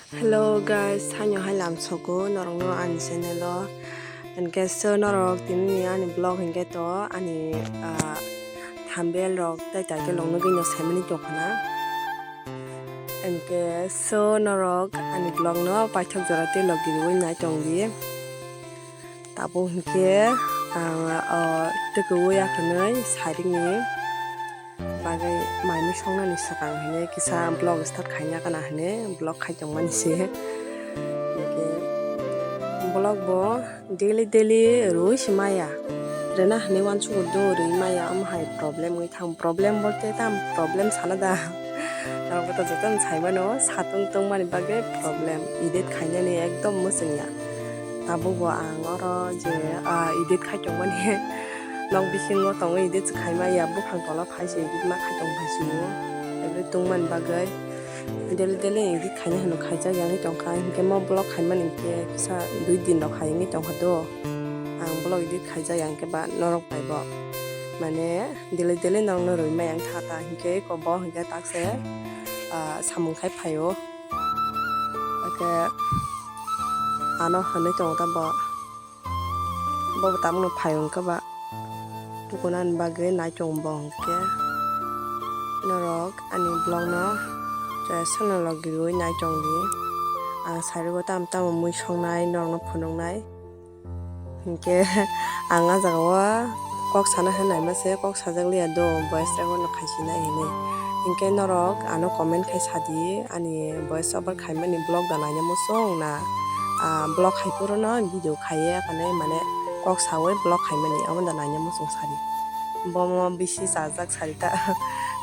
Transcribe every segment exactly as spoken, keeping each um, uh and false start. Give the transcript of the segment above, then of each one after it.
Hello guys, saino hai lamsogo norokno ani channel o. Hinkhe so norok tini ani vlog hinkhe to ani, ah, thumbnail rok tei title rok nugwi no saimani tongkha na. Hinkhe so norok ani vlog no paithak jora tei log giriwi nai tongdi. Tabuk hinkhe ang o tukuwi akhwnwi sairikni bagwi mai mui songnani swkang hinwi kisa vlog start khaina kana hinwi vlog khai tongmani se. Hinkhe vlog bo daily daily rwi se maya. Rwna hinwi uansugo do rwi maya, omo hai problem wngwi thang. Problem bolte tam problem sana da. Norok bo to jotono saimano, satung tongmani bagwi problem. Edit khainani ekdom mwchwngya. Tabukbo ang oro je, ah, edit khai tongmani. Nok bisingo tongwi edit se khaimaya, buphang tola phai se edit ma khai tong phai se o. Ebri tongmani bagwi daily daily edit khaina hino khaijak ya wngwi tongkha, hinkhe mo vlog khaimani hinkhe kisa dui din rok hai wngwi tongkha do. Ang vlog edit khaijak ya hinkhe ba norok bai bo mane daily daily norokno rwi maya wngkha ta, hinkhe eko bo hinkhe takse, ah, samung khai phaio. Hinkhe ano hinwi tongo ta bo. Bo bo tabukno phai hwnkhe ba tukunani bagwi nai tongo bo hwnkhe norok ani vlog no channel o log giriwi nai tongdi. Ang sarigo tamo tamo mui songnai norokno phunuknai hinkhe ang ah jagao kok sana hinwi naima se kok sajak liya do, voice record no khaisi nai hinwi. Hinkhe norok ano comment khai sadi. Ani voice over khaimani vlog da naina muchung na, ah, vlog hai phuru no video khaiye, mane, mane kok sawi vlog khaimani, amo da naina muchung sari. Bomo bisi chajak sari ta.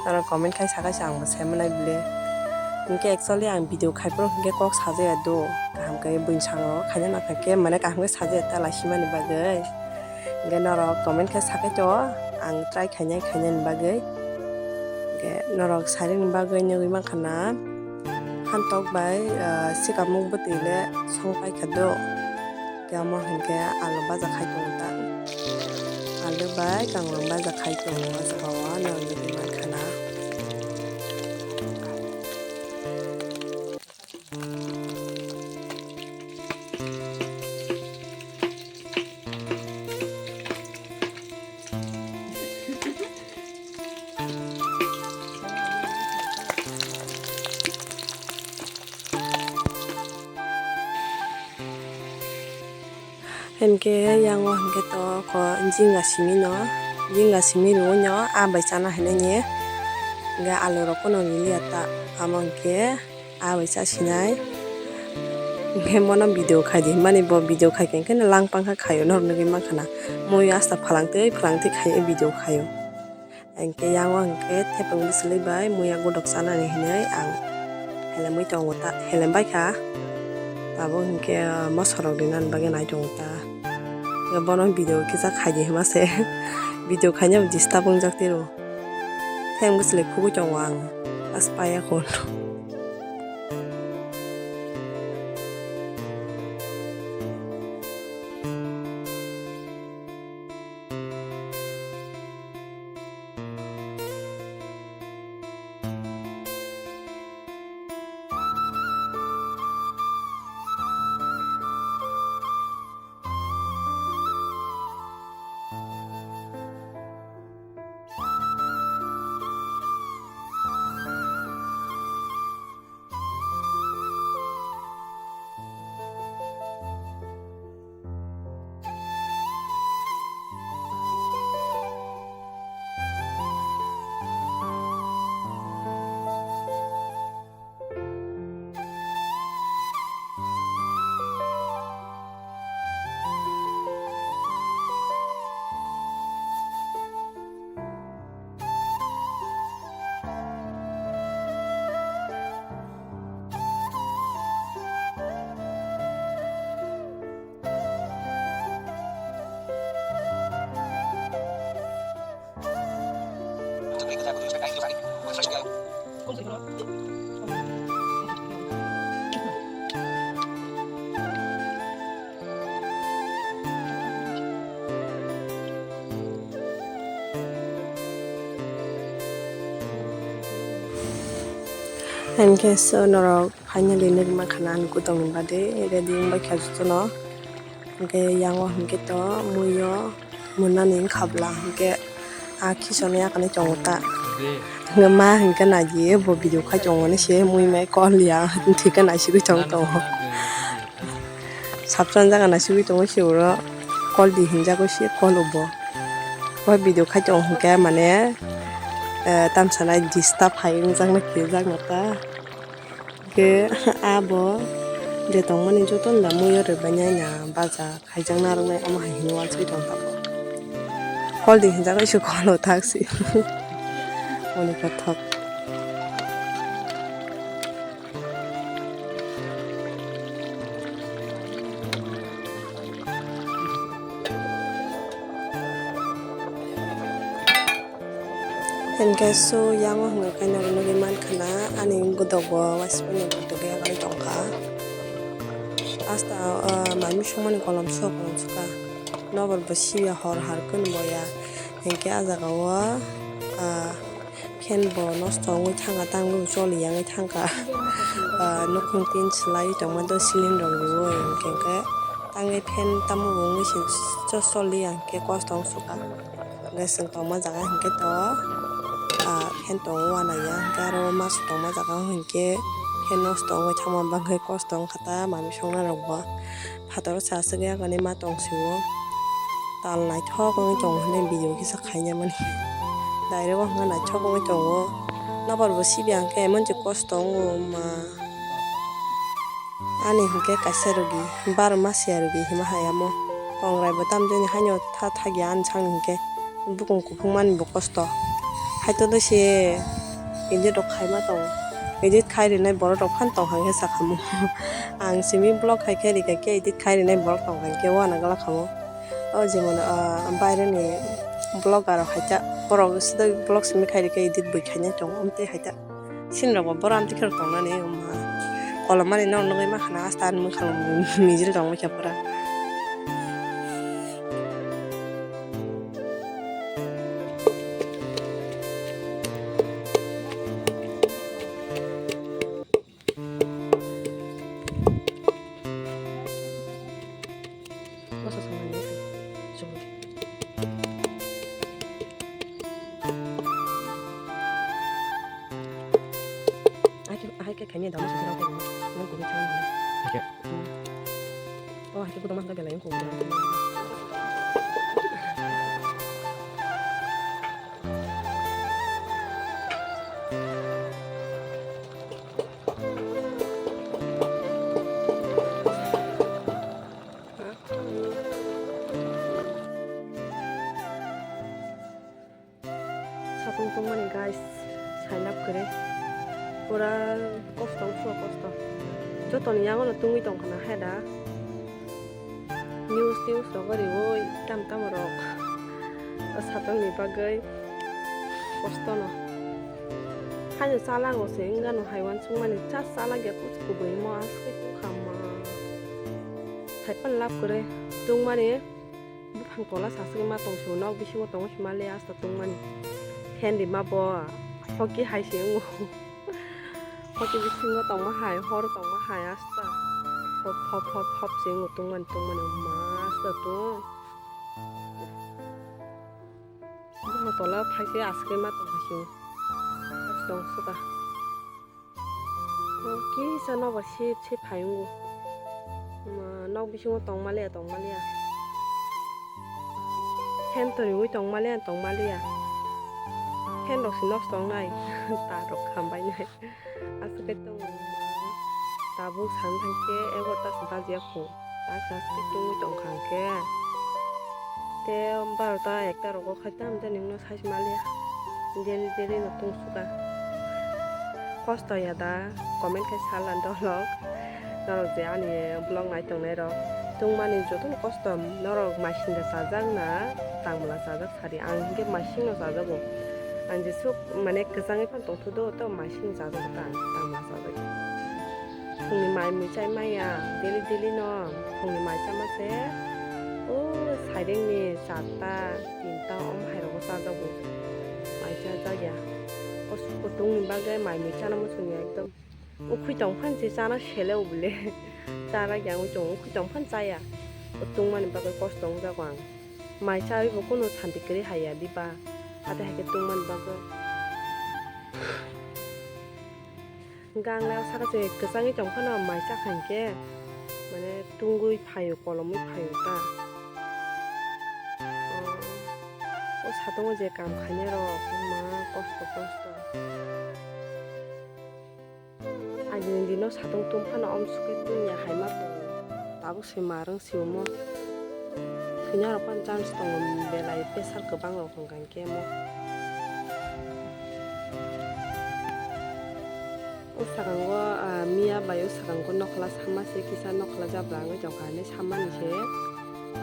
Norok comment khai sakaisa, ang bo saimanai bile. Hinkhe actually ang video khai phuru hinkhe kok sajaya do. Kaham khe buini sango khaina nangkha khe, mane kaham khe sajaya ta laisimani bagwi. Hinkhe norok comment khe sakai to, ang try khainai khainani bagwi. Hinkhe norok sarini bagwi nugwi mankha na, hantok bai, ah, sikamuk bwtwi le song paikha do. Hinkhe omo hinkhe alu baja khai tongo ta. Alu bai kanglong baja khai tongo o jaga o norok nugwi mankha na. Hinkhe yango hinkhe to ko jinga simi no, jinga simi rwui no ah bai chana hinwi ni. Hinkhe alu rok pono riliya ta, amo hinkhe ah bai cha sinai. Hinkhe bono video khai di hinmani bo video khai khe hinkhe lang pangkha khaio norok nugwi mankha na. Mui asta phalangtwi phalangtwi khai video khaio. Hinkhe yango hinkhe thepung bwchwlwi bai muya godok chanani hinwi ang helemwi tongo ta, helem baikha. Tabuk hinkhe mosorok rinani bagwi nai tongo ta. Hinkhe bono video kisa khaidi hinma se. Video khaina bo disturb wngjak tiro. Thepung bwchwlwi khugwi tongo ang. As paya khun. Hinkhe so norok finally nugwi mankha na ani kutongni bade ready wngbaikha jotono. Hinkhe yango hinkhe to muiyo mwnani wngkha bwla hinkhe a khichoni yakarwi tongo ta. Hinkhe ma hinkhe naidi bo video khai tongmani se mui mai kol ya thikhe naisigwi tong tongo. Sabsani jaga naisigwi tongo se oro kol di hinjago se kol o bo. Bo video khai tongo hinkhe mane, eh, tamsa nai disturb hai wngjaknai khe jakna ta. Hinkhe abo je tongmani jotono da muiyo rwbainai na baja khaijakna rwnai omo hai hinwi uansugwi tongkha bo. Kol di hinjago se kol o thak se. Oni kothok. Hinkhe so yango hwnwi khe norok nugwi mankha na ani godogo waisukmani bwtwi bai tongkha. Asta, ah, mai misongmani kolom so kolom sukha. Nobor bo siya hor har kunu boya. Hinkhe ah jaga o, ah, fan bo nosto wngwi thangkha, tangwi choli yangwi thangkha. Ah, nukhung tin swlaiwi tongma do ceiling rok riwi hinkhe tangwi fan tamo bo wngwi se cho-, choliya hinkhe kosto wng sukha. Hinkhe chwng tongma jaga hinkhe to, ah, fan tongo uanaiya hinkhe aro mas tongma jaga o hinkhe fan nosto wngwi thangma bagwi kosto wngkha ta manwi songnai rok bo. Phataro sa aswk ya kani ma tong sio. Tal naithok wngwi tongo hinwi video kisa khaina mani. Direct o hwnka naithok wngwi tongo. Nokbar bo sibi ang khe emon je kosto wngo ma. Ani hinkhe kaisa rugi, baro masiya rugi hima hai amo. Tongrai bo tamjani haino tha thagya ani sakni hinkhe. Bukung kuphung mani bo kosto. Haito do se edit rok khaima tongo. Edit khai rinai borok rok phan tong hang khe sakhamu. Ang simi vlog khai khe rika khe edit khai rinai borok tong hang khe uana gala khamo. O jemon, ah, baireni vlogger rok hai ta borok sida vlog simi khai rika edit bui khainai tongo amtwi hai ta. Sinrok bo boro amtwi kheno tongnani, wngma kolomani no nugwi mankha na, asta ani mwkhang mijil tongwi khe pura. Masa sanani, chukru. Ahai khe, ahai khe khaini dama sujurang khe nang kumi chang. Oke. Oh, ahai khe kuduma hangka belai kuduma. Satung tungmani guys, sailab kwrwi. Pura kosto wngsuo kosto. Jotoni yangono tungwi tongkha na hai da. News tews rogo riwi tam tamo rok. O satungni bagwi kostono. Haino chala go se wngano hai uansukmani cha chala gya kuch kubui mo aske khamma. Saipan lab kwrwi tungmani. Buphang tola saswk ma tong sio, nok bisingo tongo hima le asta tungmani. Fan rima bo hoki hai se wngo. Hoki bisingo tongma hai, hor tongma hai asta. Hop, hop, hop, hop se wngo tungmani, tungmani ma asta tung. Buphang tola phai se aswk ma tong sio. Tong suka. O kisa nobar sip sip hai wngo. Ma, nok bisingo tongmaliya, tongmaliya. Fan to riwi tongmaliya, tongmaliya. Fan rok se nosto wngnai. Tar rok khambainai. Aswk khe tongo. Tabuk san thangkhe egarota se bajiya kho. Taksa se tungwi tongkha hwnkhe. Te barota ekta rogo khai tam jani wngno sai se maliya. Daily daily no tungsukha. Kosto ya da? Comment khai sal ang dolok. Norok je ani vlog nai tongnai rok. Tungmani jotono kosto norok maisinda chajak na tangmwla chajak sadi. Ang hinkhe maisingno chajago. Ang jesuk mane kwchangwi phano tongthodo to maisingno chajago ta ang tangmwla chajak. Phungni mai mui chai maya, daily daily no phungni mai chama se, o sairengni charta, tinta, om hai rogo chajago. Mai cha chaya. O kutung ni bagwi mai mui chana muchungya ekdom. Ukhwi tong phan se chana sele o bwle. Chana yang tongo, ukhwi tong phan chaya. O tungmani bagwi kosto wngjago ang. Mai chawi bo kunu santi kwrwi haya diba. Hate haikhe tungmani bagwi. Gang leo saka se kwchangwi tong phano mai chakha hinkhe, mane tungwi phaio, kolomwi phaio ta. O, o satungo je kam khainai rok, ma kosto kosto. Agini dino satung tong phano omsukhe tunya hai ma tongo. Tabuk se marwng se omo. Thwina rok phano chance tongo, belai pressure kwbang rok hwnkha hinkhe omo. O sakango, ah, miya bai o sakango nokhla sama se kisa nokhla jabra wngwi tongkha hinwi sammani se.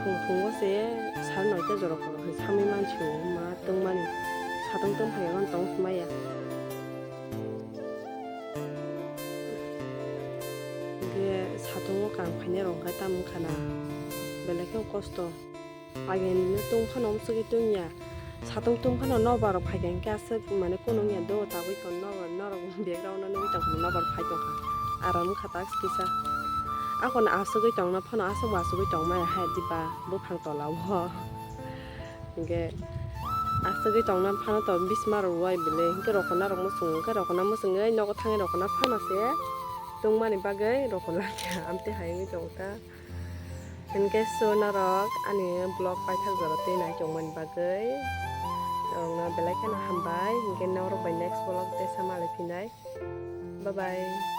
Phung phungo se sari noita jora koro hwn samwi mansi o ma tongmani. Satung tong phai mano tong maya. Hinkhe satungo kang phainai rok hinkhe tamo wngkha na, belai khe kosto. Agini tong phano omsugwi tongya. Satung tong phano nobar rok phaikha hinkhe aswk mane kunu wngya do, tabwi tong nobar norok background o nugwi tongkha nobar phai tongkha. Aram wngkha task kisa. Akhorno asugwi tongna phano aswk bo asugwi tongmaya hai diba buphang tola o. Hinkhe asugwi tongna phano to bisma rwui belai hinkhe rokona rok muchung hinkhe rokona muchungwi nogo thangwi rokona phano se tongmani bagwi rokona khe amtwi hai wngwi tongkha. Hinkhe so norok ani vlog paithak jora twi nai tongmani bagwi norokno belai kheno hambai, hinkhe norok bai next vlog tesa malai phinai. Bye bye.